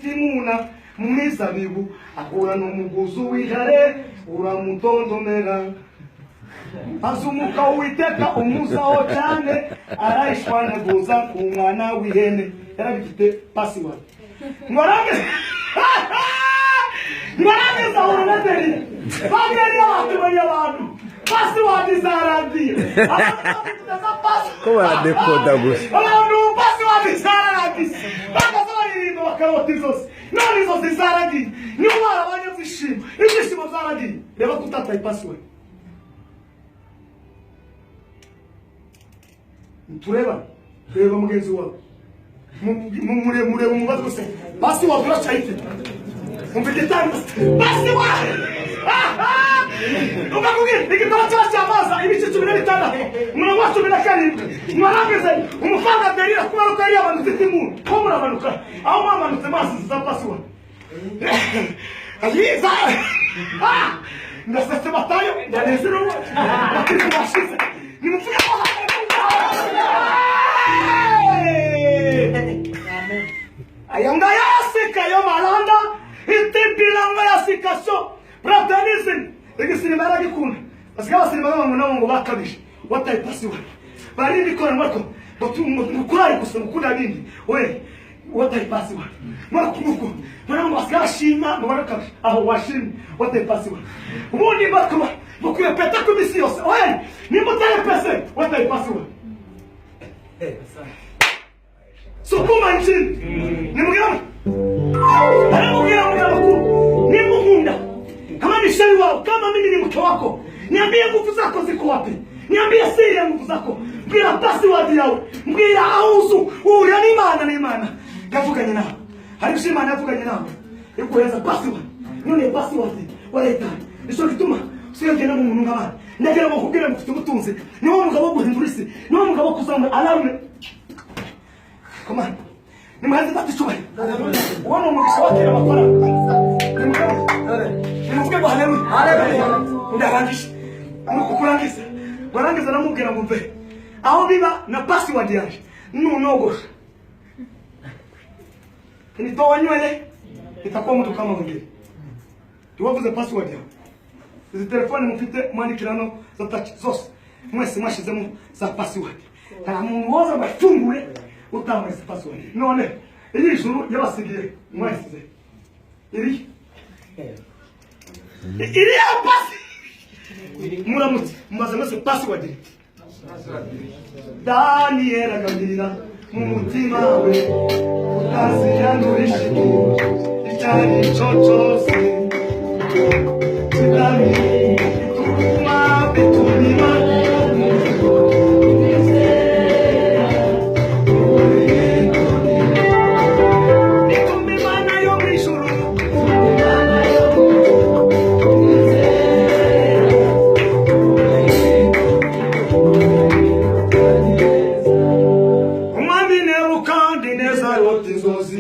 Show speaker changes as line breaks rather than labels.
Timuna mu mizabibu, ahura n'umuguzu w'ihare uramutontomera. Azumuka Uwiteka umuzaho cyane, arayishwanyaguza ku mwana w'ihene. Yarabifite password. Ngo arangiza ahura na Delila. Bagereye abantu, bariya abantu password zarangiye.
Ko baradekoda gusa.
Abantu password zararangiye, bakaza baririmba bakarota inzozi, none inzozi zaragiye. Niba barabanye byishimo, ibyishimo byaragiye. Reba ko utataye password. Tureba, reba mugenzi wawe, mureba umubaze gusa password uracyayifite. Umva igitanda password ukakubwira igitabo cyacu cy'amazi, ibice 16, umurongo wa 17. Mwarangize umukobwa Delila, kubera ko yari yamanutse Timuna, ko muramanuka aho mwamanutse mazi za password ayiza. Ndasetse Matayo, ndanezerewe, abakristo bashize. Nimuvuge ko aya ngaya yasika yo malanda itipilanga yasika so bratanism. Igisinima yaragikunda, basigaye abasinima b'abantu nabo ngo bakabije wataye password. Barindi ikora ngo ngo kurari gusa ngukunda bindi we wataye password. Murakunuko mwana ngo basigaye bashima ngo barakabije aho washimye wataye password. Ubundi bakaba bakurepeta ku misi yose we nimba utarepese wataye password. Sukuma nchini nimubwira, aramubwira mubwira makuru, nimukunda kama ni shari wao, kama mimi ni mke wako, niambie nguvu zako ziko wapi, niambie siri ya nguvu zako, mbwira password yawe, mbwira aho uzu uhurira n'Imana. N'Imana yavuganye nawe, hari ibyo Imana yavuganye nawe iguhereza password, none password warayitaye. Nicyo gituma usiyongera mu muntu nk'abandi. Ndagira ngo nkubwire ngo ufite ubutunzi, niwo mugabo wo guhindura isi, niwo mugabo wo kuzamura alarme. Komanda nimuhanze data icyubahiro. Uwo ni umugisha wakira amafaranga. Nimuvuge ngo haleluya. Ndarangije nuko kurangiza warangiza, namubwira ngo mve aho biba na password yaje nunogosha nitoa nywele itakuwa mtu kama wengine. Tuwavuze password yawe. Izi telefone mufite mwandikirano za touch zose, mwese mwashizemo za password. Nta muntu woza ngo afungure utamwese password. None iri juru yabasigiye mwasize iri iri ya pasi. Muramutse mumaze mwese password iri. Daniel agambirira mu mutima we utaziyandurisha icyo ari cyo cyose kitari bituma bituma Imana. Bituma Imana yo mu ijuru. Umwami Nebukadinezari arota inzozi.